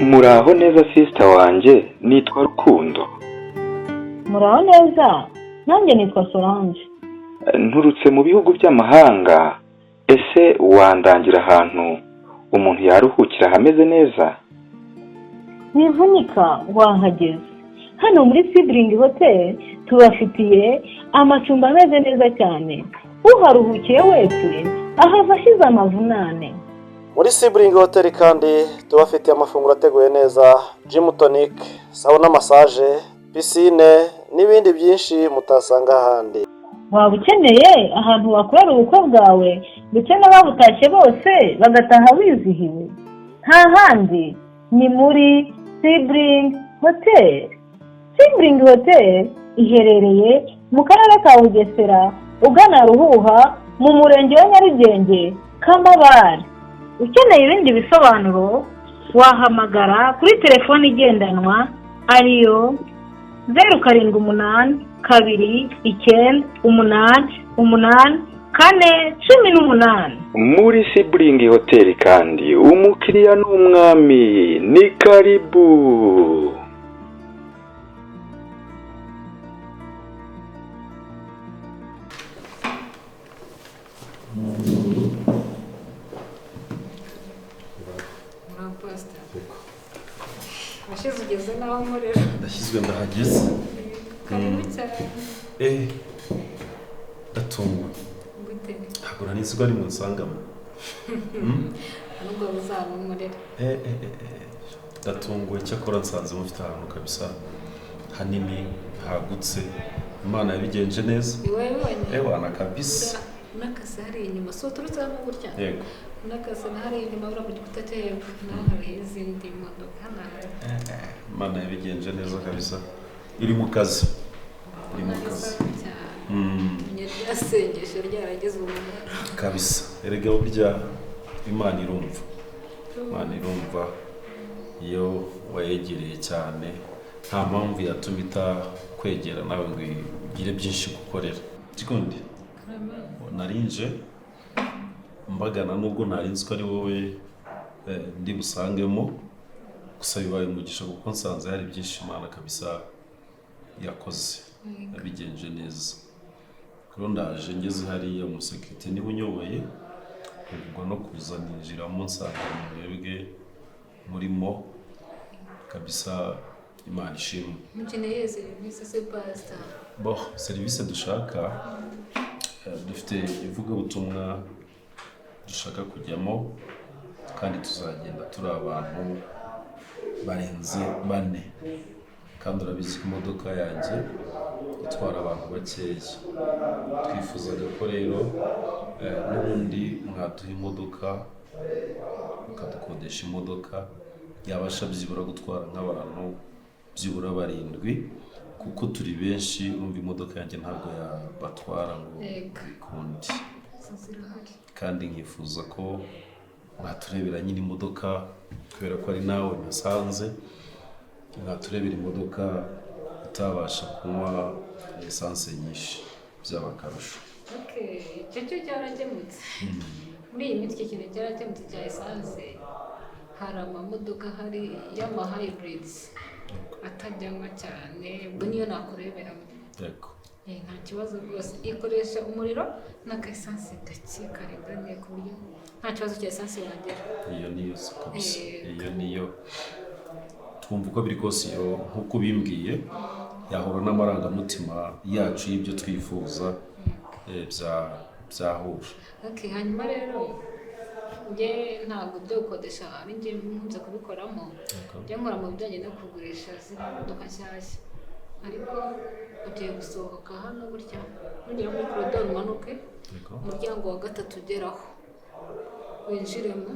Muraho neza, sister wanjye, nitwa Rukundo. Muraho neza, nanjye nitwa Solange. Nturutse mu bihugu by'amahanga. Ese wandangira ahantu umuntu yaruhukira hameze neza? Wivunika, wahageze. Hano muri Sibling Hotel tubafitiye amacumbi ameze neza cyane. Uharuhukiye wese ahava ashize amavunane. Muri Sibling Hotel kandi tubafitiye amafunguro ateguye neza, gym tonic, sauna, massage, piscine n'ibindi byinshi mutasanga ahandi. Waba ukeneye ahantu wakorera ubukwe bwawe, ndetse n'ababutashye bose bagataha bizihiwe, nta handi ni muri Sibling Hotel. Sibling Hotel iherereye mu Karere ka Bugesera, ugana Ruhuha, mu Murenge wa Nyarugenge, Kamabare. Ukeneye ibindi bisobanuro wahamagara kuri telefoni igendanwa ariyo 0782988418. Muri Sibling Hotel kandi umukiriya ni umwami. Ni karibu. Muraho, pasita. Washize ugeze n'aho nkorera. Ndashyizwe, ndahageze. Karibu cyane. Ndatunguwe. Gute? Ntabwo nari nzi ko ari mu nsangamo. Nubwo uzaba nkorera. Ndatunguwe, cyakora nsanze mufite ahantu kabisa hanini hagutse. Imana yabigenje neza. Ni wowe wenyine. Ewana kabisa. Unakase hariya inyuma, si uturutse hano gutya? Yego. Unakase na hariya inyuma, buriya ku gikuta cyo hepfo naho hariho izindi modoka hano hari. Imana yabigenje neza kabisa, iri mu kazi, iri mu kazi. Cyane. Menya rya sengesho ryaragize umumaro. Kabisa, erega burya Imana irumva, Imana irumva iyo wayegereye cyane. Nta mpamvu yatuma itakwegera nawe ngo igire byinshi gukorera. Gikundi, narinje mbagana nubwo nari nzi ko ari wowe ndi busangemo, gusa bibaye umugisha kuko nsanze hari byinshi Imana kabisa yakoze, yabigenje neza. Rero ndaje ngeze hariya, umusekirite niwe unyoboye, ubwo no kuza ninjiramo nsanga mwebwe murimo kabisa. Imana ishimwe. Mukeneye serivisi se, pasita? Bo, serivisi dushaka, dufite ivugabutumwa dushaka kujyamo kandi tuzagenda turi abantu barenze bane, kandi urabizi ko imodoka yanjye itwara abantu bakeya. Twifuzaga ko rero n'ubundi mwaduha imodoka, mukadukodesha imodoka yabasha byibura gutwara nk'abantu byibura barindwi, kuko turi benshi. Urumva imodoka yanjye ntabwo yabatwara ngo bikunde. Zo zirahari. Kandi nkifuza ko mwaturebera nyine imodoka, kubera ko ari nawe nasanze, mwaturebera imodoka itabasha kunywa esanse nyinshi, byaba akarusho. Okay, icyo cyo cyarakemutse. Muri iyi minsi icyo kintu cyarakemutse cya esanse. Hari amamodoka hari y'ama hybrids atajyanywa cyane, ubwo niyo nakureberamo. Yego. Nta kibazo rwose, ikoresha umuriro n'aka esanse gake karinganiye, ku buryo nta kibazo cya esanse wagira. Iyo niyo si kabisa. Yego. Iyo niyo twumva uko biri kose, iyo nk'uko ubimbwiye yahura n'amarangamutima yacu y'ibyo twifuza, byahura. Okay, hanyuma rero njye ntabwo byo gukodesha ari njye nkunze kubikoramo. Njye nkora mu bijyanye no kugurisha zino modoka nshyashya, ariko ugiye gusohoka hano gutya, nugera muri koridoro umanuke, umuryango wa gatatu ugeraho winjiremo,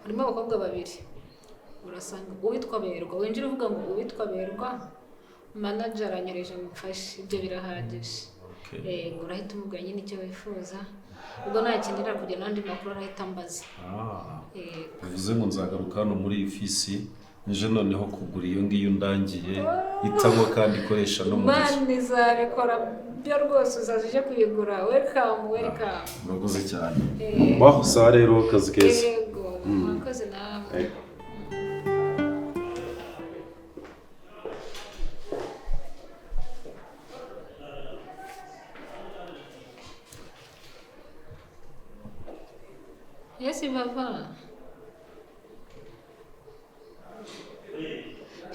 harimo abakobwa babiri, urasanga uwitwa Berwa. Winjira uvuga ngo uwitwa Berwa manager aranyoreje mufashe, ibyo birahagije. Yego, urahita umubwira nyine icyo wifuza, ubwo nakenera kugira n'andi makuru arahita ambaza. Ah, Yego. bivuze ngo nzagaruka hano muri iyi ofisi nje noneho kugura iyo ngiyo ndangiye, itanywa kandi ikoresha n'umuriro. Imana izabikora byo rwose, uzaza uje kuyigura. Welcome, welcome. Murakoze cyane. Baho, sawa rero, akazi keza. Yego, murakoze namwe. Yego.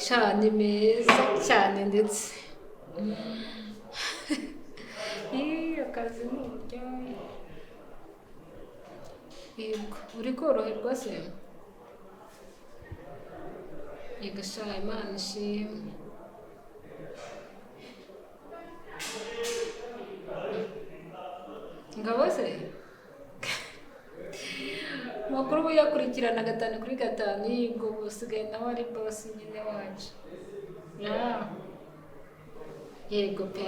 Sha ni meza cyane ndetse. Ih, akazi ni uburyohe. Yego, uri koroherwa se? Yego sha, Imana ishimwe. Ngabo se? Amakuru uba uyakurikirana gatanu kuri gatanu, yego ubu usigaye nawe ari boss nyine wacu. Yeah. Yego pe.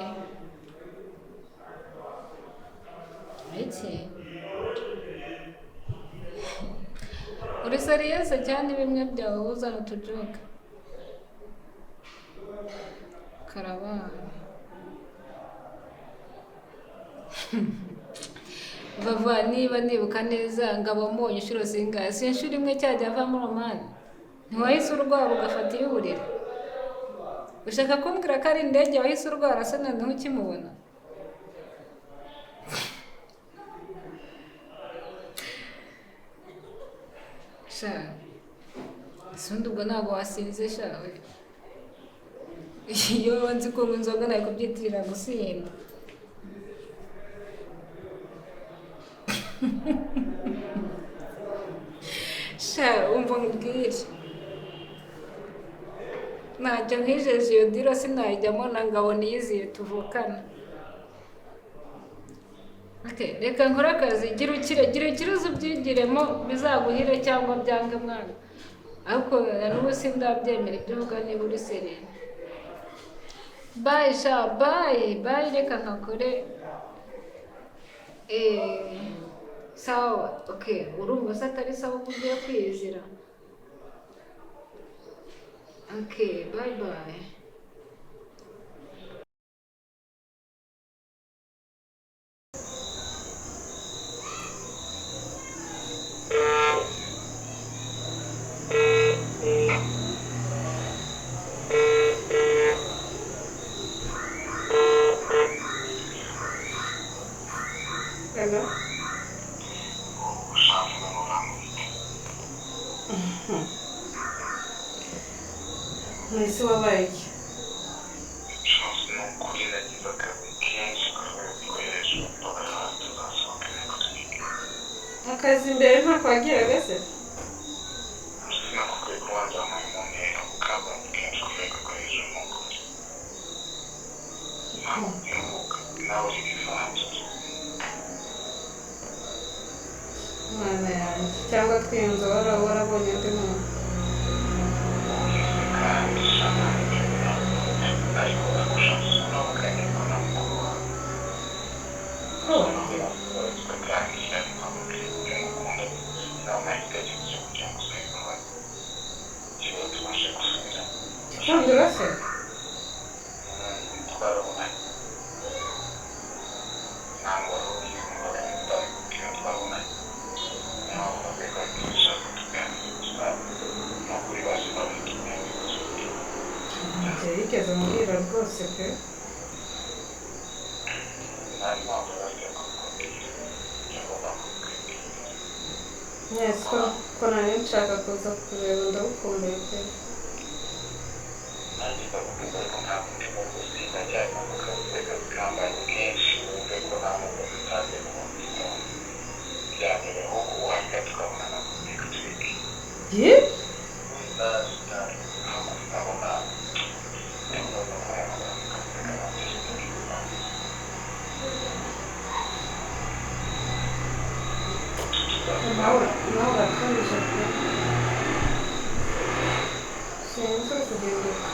Iki? Uri serious cyane bimwe byawe uzana utujoke? Karabaye. Vava, niba nibuka neza, Ngabo wamubonye inshuro zingahe? Si inshuro imwe cyajya ava muri Omani? Ntiwahise urwara ugafata iy'uburiri? Ushaka kumbwira ko ari indege wahise urwara se noneho ukimubona? Sha, ese ubundi ubwo ntabwo wasinze sha we? Iyo nzi kunywa inzoga nari kubyitirira gusinda. Sha, umva nkubwire, ntacyo nkwijeje, iyo deal sinayijyamo na Ngabo niyiziye tuvukana. Okay, reka nkore akazi, gira ukire, gira ukire uze ubyigiremo bizaguhire cyangwa byange mwana. Ariko na n'ubu sindabyemera ibyo uvuga niba uri serious. Bye sha, bye, bye, reka nkakore. Sawa, okay, urumva se atari sawa ko ugiye kwiyizira? Okay, bye bye. Hello. Ushavuga ngo bamwite. Mwese wabaye iki? Chance, ni ukuri nagize akazi kenshi ku rwego rwo hejuru mpaka ahantu tuzasohoka next week. Akazi imbere ntako wagiraga se? Sinakubwiye ko wanzamuye mu ntera ukabaye kenshi ku rwego rwo hejuru, ni ukuri ntabwo mperuka nawe uri bivanze. Mwana yanjye, cyangwa twiyunze warabonye undi muntu? Ugeze kandi shana ariko agushatse urabuganye ko na mukuru wawe Ko tukaganira nkamubwira ibyo ngukunda, nawe igitekerezo cyo kugira ngo usabe imbabazi kiba tubashe gusubira. Gikundiro se? Twarabonanye, ntabwo wari ubizi, numvaga tutabikubwira. Twabonanye, niyo mpamvu bakwiye ko dushaka tuganira gusa, ni ukuri baje babitubwira ibibazo. Njye yigeze ambwira rwose pe. Nta mpamvu bafite kukubwira cyangwa bakubwira. Mwese ko nari nshaka kuza kureba, ndagukumbuye pe. Nanjye ndagukunda, ariko ntabwo ndimo gusinda cyane mu kazi, akazi kambaye kenshi, wumve ko nta nubwo dutangiye kumvikana byambere, ahubwo wahita tukabonana next week. Ye? Ndabona ndabona ko Nawe urakabije pe, sinzi uri guhinduka.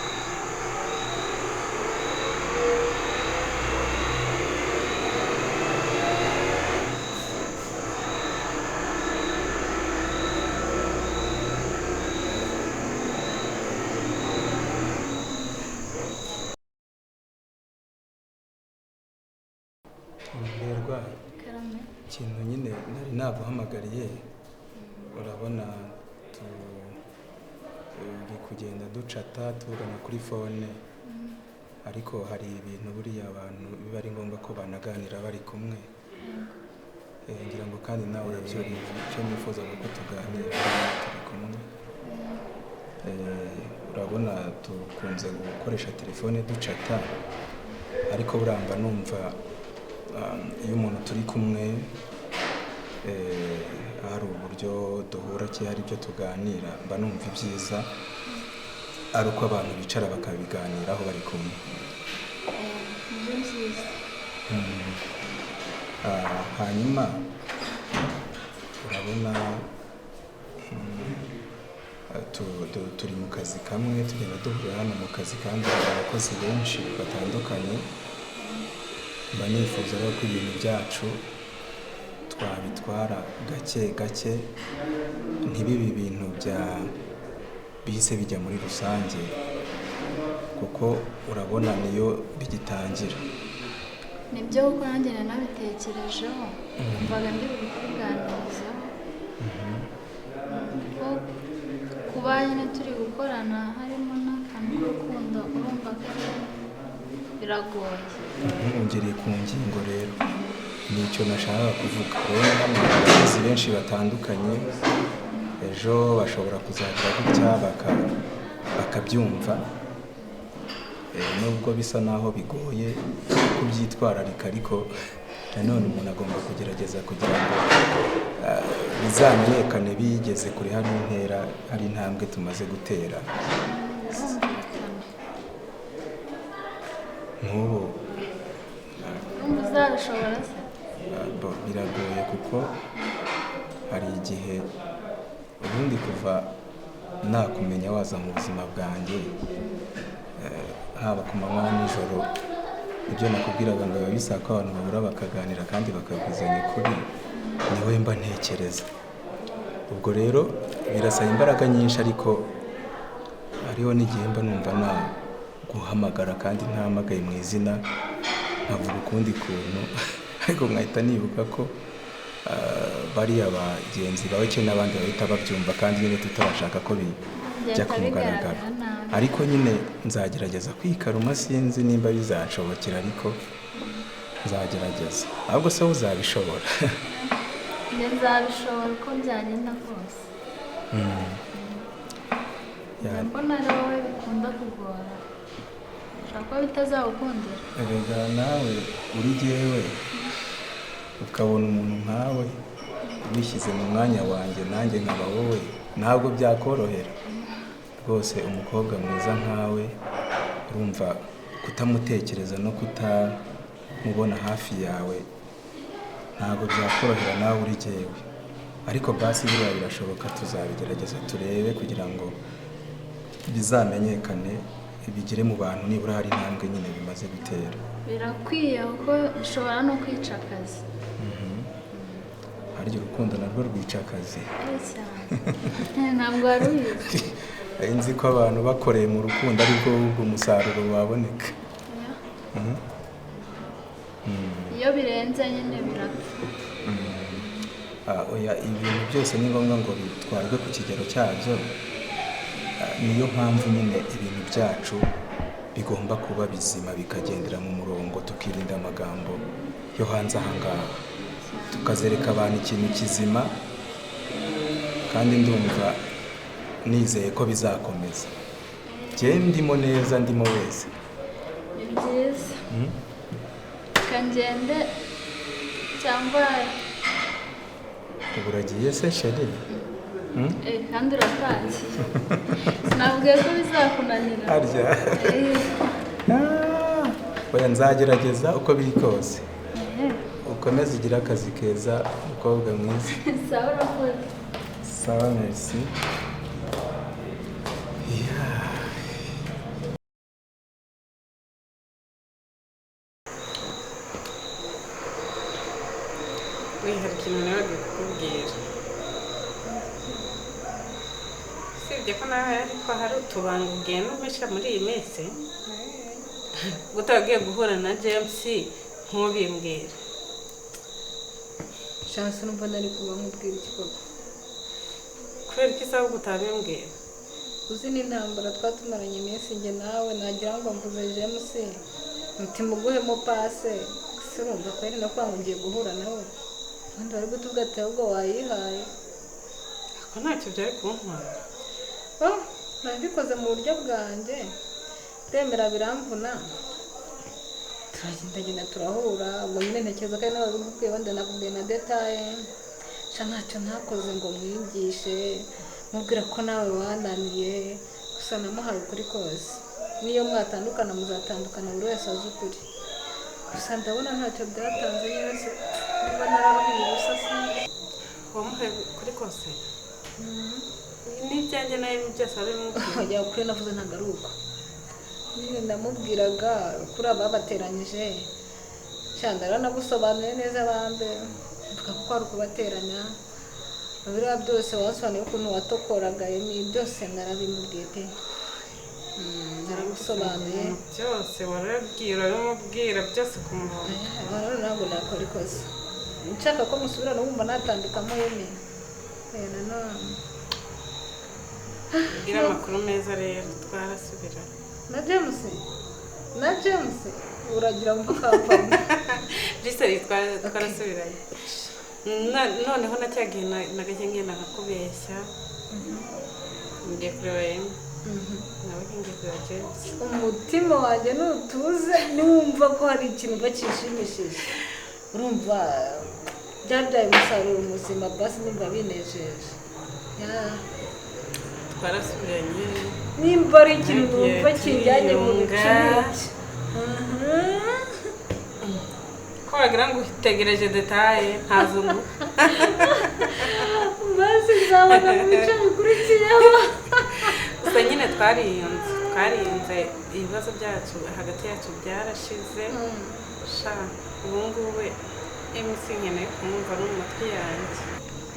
Mberwa, ikintu nyine nari naguhamagariye, urabona turi kugenda ducata tuvugana kuri phone, ariko hari ibintu buriya abantu biba ari ngombwa ko banaganira bari kumwe. Ngira ngo kandi nawe urabyumva icyo nifuzaga ko tuganira turi kumwe. Urabona Urabona dukunze gukoresha telefone ducata, ariko buramba numva iyo umuntu turi kumwe hari uburyo duhura cyangwa hari ibyo tuganira, mba numva ibyiza ari uko abantu bicara bakabiganiraho bari kumwe. Nibyo byiza. Hanyuma urabona turi mu kazi kamwe, tugenda duhurira hano mu kazi kandi hari abakozi benshi batandukanye. Mba nifuza rero ko ibintu byacu twabitwara gake gake, ntibibe ibintu bya bihise bijya muri rusange, kuko urabona niyo bigitangira. Nibyo, kuko nanjye nabitekerejeho, mvaga ndi bubikuganirizaho, kuko kuba nyine turi gukorana harimo n'akantu k'urukundo, urumva ko biragoye. Ntungereye ku ngingo rero, nicyo nashakaga kuvuga. Urabona hano hari abakozi benshi batandukanye, ejo bashobora kuzagira gutya bakabyumva. Nubwo bisa naho bigoye kubyitwararika, ariko nanone umuntu agomba kugerageza kugira ngo bizamenyekane bigeze kure, hari intera, hari intambwe tumaze gutera. Birumvikana. Nk'ubu Urumva uzabishobora se? Biragoye kuko hari igihe ubundi kuva nakumenya waza mu buzima bwanjye, haba ku manywa na nijoro, ibyo nakubwiraga ngo biba bisaba ko abantu bahura bakaganira kandi bakabwizanya ukuri, niwe mba ntekereza. Ubwo rero birasaba imbaraga nyinshi, ariko hariho n'igihe mba numva naguhamagara kandi ntahamagaye mu izina, nkavuga ukundi kuntu, ariko nkahita nibuka ko bariya bagenzi bawe cyangwa n'abandi bahita babyumva, kandi nyine tutabashaka ko bijya ku Byahita mugaragaro. bigaragara nabi. Ariko nyine nzagerageza kwikaruma, sinzi nimba bizanshobokera, ariko nzagerageza. Ahubwo se wowe uzabishobora? Njye nzabishobora uko byagenda kose. Mbona ari wowe bikunda kugora, ushobora kuba bitazagukundira. Erega nawe uri jyewe ukabona umuntu nkawe wishyize mu mwanya wanjye, nanjye nkaba wowe, ntabwo byakorohera rwose. Umukobwa mwiza nkawe, urumva kutamutekereza no kutamubona hafi yawe ntabwo byakorohera nawe uri jyewe. Ariko basi buriya birashoboka, tuzabigerageza turebe kugira ngo bizamenyekane, bigere mu bantu, nibura hari intambwe nyine bimaze gutera. Birakwiye, kuko bishobora no kwica akazi. Harya urukundo narwo rwica akazi? Eh, cyane, ntabwo wari ubizi? Nari nzi ko abantu bakoreye mu rukundo aribwo ubwo umusaruro waboneka. Oya. Mhm. Iyo birenze nyine birapfa. Oya, ibintu byose ni ngombwa ngo bitwarwe ku kigero cyabyo. Niyo mpamvu nyine ibintu byacu bigomba kuba bizima, bikagendera mu murongo, tukirinda amagambo yo hanze aha ngaha, tukazereka abantu ikintu kizima, kandi ndumva nizeye ko bizakomeza. Njye ndimo neza, ndimo wese. Ni byiza. Reka ngende cyangwa Ubu uragiye se, chérie? Eh, kandi uratangiye, sinabwiye ko bizakunanira. Harya? Eh. Ah, oya, nzagerageza uko biri kose. Eh. Ukomeze ugire akazi keza, mukobwa mwiza. Sawa, urakoze. Sawa, merci. Yeah. We, hari ikintu nawe kukubwira, usibye ko nawe ariko hari utubanga ugenda umpisha muri iyi minsi, utagiye guhura na James ntubimbwira. Chance, numva nari kuba nkubwira iki koko? Kubera ko isaba utabimbwira. Uzi n'intambara twatumaranye iminsi njye nawe, nagira ngo mvuze James mutima uguhemo pase, ese urumva ko ari no kwanga ngiye guhura nawe, ubundi bari kutubwira ati ahubwo wayihaye. Ako ntacyo byari kuntwara. Oh, Nabikoze mu buryo bwanjye, ndemera biramvuna, turagendagenda turahura. Ubwo nyine ntekereza ko ari nawe wabikubwiye, wenda nakubwiye na détails. Sha, ntacyo ntakoze ngo mwigishe, mubwira ko nawe wananiye. Gusa namuhaye ukuri kose, niyo mwatandukana muzatandukana buri wese azi ukuri. Gusa ndabona ntacyo byatanze nyine, se niba nararuhiye ubusa sinzi. Wamuhaye kuri kose n'ibyanjye nawe byose wabimubwiye? Oya, ukuri navuze ntabwo ari uko. Nyine ndamubwiraga kuri ababateranyije cyane, naranagusobanuye neza bambe, mvuga ko ari ukubateranya. Biriya byose wasobanuye ukuntu watokoraga Emi, byose narabimubwiye pe. Naragusobanuye. Byose warabwira, urabimubwira byose ku murongo. Rero ntabwo nakora ikosa nshaka ko musubirana, wumva natandukamo Emi. Nanone Ubwira amakuru meza rero, twarasubira. Na James, na James uragira ngo kavamo. Jiseri, twarasubiranye. Noneho na cya gihe nagajya ngenda nkakubeshya ngiye kureba Emi, nawe ngiye kureba James. Umutima wanjye nutuze niwumva ko hari ikintu kinshimishije, urumva byabyaye umusaruro muzima, basi numva binejeje. Yeah. Twarasubiranye. Nimba ari ikintu Nagiye numva kinjyanye mu bicu turiyunga. n'iki. Ko wagira ngo utegereje détails ntazo ngo Basi nzabona mu bice bikurikiyeho. Gusa nyine twariyunze, ibibazo byacu hagati yacu byarashize. Sha, ubu ngubu MC nkeneye kumwumva no mu matwi yanjye.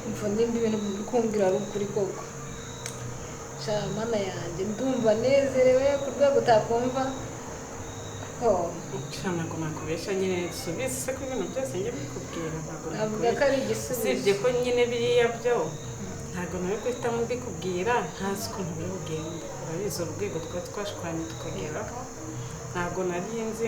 Umva, nimba ibintu uri kumbwira ari ukuri koko, sha mana yanjye, ndumva nezerewe ku rwego utakumva ko. Sha, ntabwo nakubesha nyine, subize se ko ibintu byose njya mbikubwira, ntabwo Avuga ko ari igisubizo. Usibye ko nyine biriya byo ntabwo nari guhita mbikubwira ntazi ukuntu biri bugende. Urabizi urwego twari twashwanye tukageraho, ntabwo nari nzi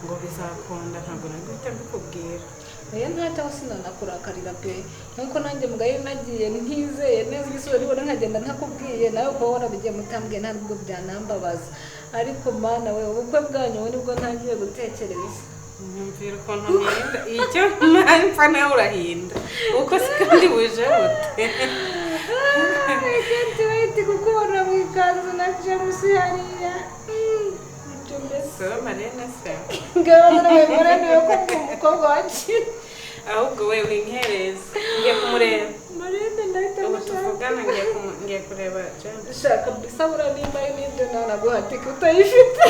ngo bizakunda, ntabwo nari guhita mbikubwira. Oya, ntacyo, aho sinanakurakarira pe. Nkuko nanjye mugari nagiye ntizeye neza igisubizo nibona nkagenda ntakubwiye, nawe kuba warabigiye mutambwiye ntabwo byanambabaza. Ariko mana we, ubukwe bwanyu ubu nibwo ntangiye gutekereza. Nyumvira ukuntu mpinda, icyo mpfa nawe urahinda uko si kandi buje bute? I can't wait kukubona mu ikanzu na James hariya. Ibyo mbese. Soba marraine se? Ngaho nawe marraine we, ko ndi umukobwa wa Kira. Ahubwo we winkereza, ngiye kumureba. Marraine ndahita Ubu mushaka. tuvugana ngiye kureba James. Shaka bisa buriya nimba ari n'ibyo nanaguhatika utayifite.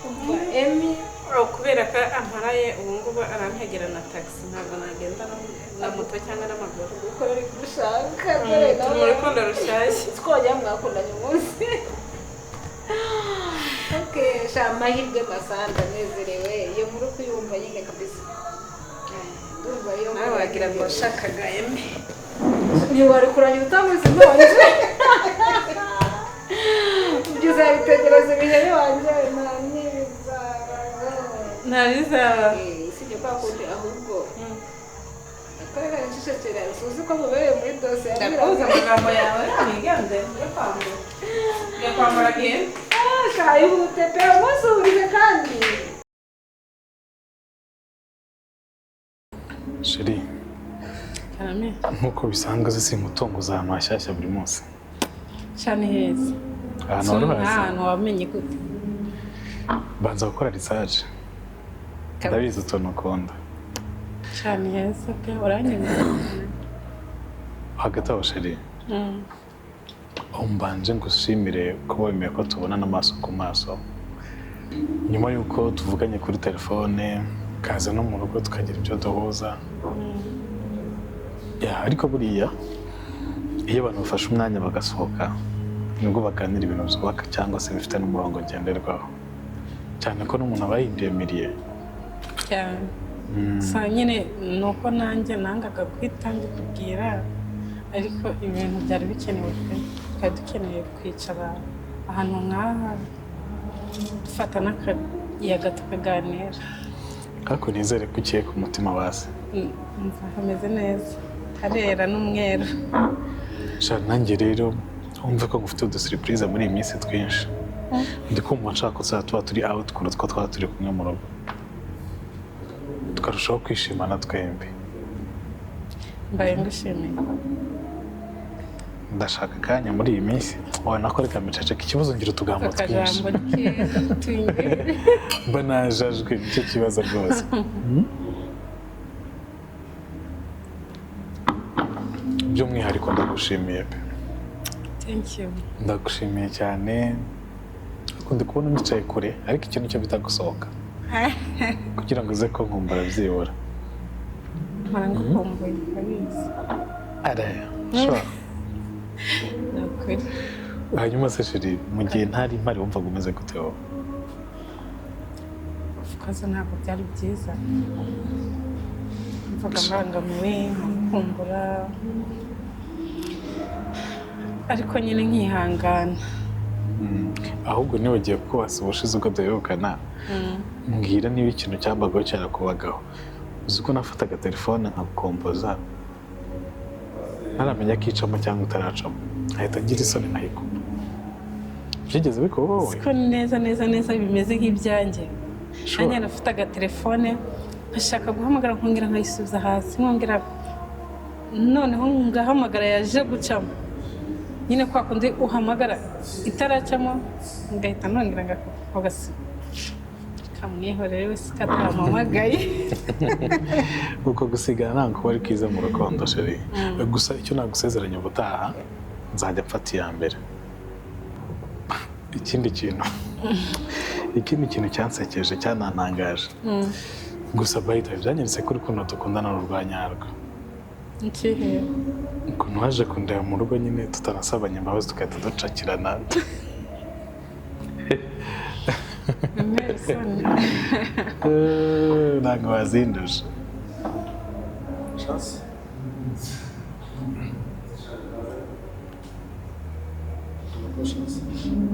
Umva Emi. Oh, kubera ko amparaye ubu ngubu arantegera na taxi, ntabwo nagenda na moto cyangwa n'amaguru. Gukora uri gushaka dore. Turi mu rukundo rushyashya. Twongera mwakundanye umunsi. Okay, sha, amahirwe masa, ndanezerewe. Iyo nkuru kuyumva nyine kabisa. Ndumva iyo Nawe wagira ngo washakaga Emi. Ntiwari kurangira utamuzi nkonje. Ibyo uzabitegereza ibihe wanjye nta n'ibizaba. Nta bizaba. Usibye kwa kundi ahubwo akarere ncecekera, suzi ko mubereye muri dosiye. Ndakuzi amagambo yawe wiganze. Ngiye kwambara, ngiye kwambara agenda. Ihute pe, umusuhurize kandi. Chérie. Karame. Nk'uko bisanzwe simutunguza ahantu hashyashya buri munsi. Cyane heza. Ahantu wari uhazi? Ahantu wamenye gute? Banza gukora research, ndabizi utuntu ukunda. Cyane heza pe, uranyemera. Hagati aho chérie, aho mbanje ngushimire kuba wemeye ko tubonana amaso ku maso nyuma y'uko tuvuganye kuri telefone, ukaza no mu rugo tukagira ibyo duhuza. Yeah, ariko buriya iyo abantu bafashe umwanya bagasohoka nibwo baganira ibintu byubaka cyangwa se bifite n'umurongo ngenderwaho, cyane ko n'umuntu aba yindemiriye. Cyane. Gusa nyine ni uko nanjye nangaga guhita mbikubwira, ariko ibintu byari bikenewe pe. Twari dukeneye kwicara ahantu nk'aha, dufata n'akayaga, tukaganira. Ariko nizere ko ukeye ku mutima basi. Umva, hameze neza, harera n'umweru. Sha, nanjye rero wumve ko ngufite udusurprise muri iyi minsi twinshi. Ndi kumva nshaka ko tuzajya tuba turi out kuruta uko twaba turi kumwe mu rugo, tukarushaho kwishimana twembi. Mbaye ngushimiye. Ndashaka akanya muri iyi minsi wabona ko reka mbiceceke. Ikibazo, ngira utugambo twinshi. Akajambo ni keza, tuyingire. Mba najajwe, nicyo kibazo rwose. By'umwihariko ndagushimiye pe. Thank you. Ndagushimiye cyane. Ariko ndi kubona unyicaye kure, ariko icyo nicyo bita gusohoka kugira ngo uze ko nkumbura byibura. Mpora ngukumbuye, urabizi. Are sure? Ni ukuri. Hanyuma se chérie, mu gihe ntari mpari wumvaga umeze gute wowe? Of course ntabwo byari byiza, mvuga mbangamiwe, nkagukumbura, ariko nyine nkihangana. Ahubwo nibagiye kubasa ubushize ubwo duherukana, mbwira niba ikintu cyambagaho cyarakubagaho. Uzi ko nafataga telefone nkagukompoza ntaramenya ko icamo cyangwa itaracamo, nkahita ngira isoni nkayikupa? Byigeze bikubaho wowe? Siko neza neza neza bimeze nk'ibyanjye. Sure. Nanjye nafataga telefone nkashaka guhamagara, nkongera nkayisubiza hasi, nkongera noneho ngahamagara yaje gucamo. Nyine kwa kundi uhamagara itaracamo, ngahita nongera ngagasi kamwihorere wese katampamagaye. Uko gusigana ntabwo kuba ari kwiza mu rukundo, chérie. Gusa icyo nagusezeranya, ubutaha nzajya mfata iya mbere. Ikindi kintu cyansekeje, cyanantangaje gusa, bayita byanyeretse ko urukundo dukundana ni urwa nyarwo. Ikihe? Ukuntu waje kundeba mu rugo nyine tutanasabanye imbabazi, tugahita ducakirana. Nelson. Ntabwo wazinduje. Chance. Chance.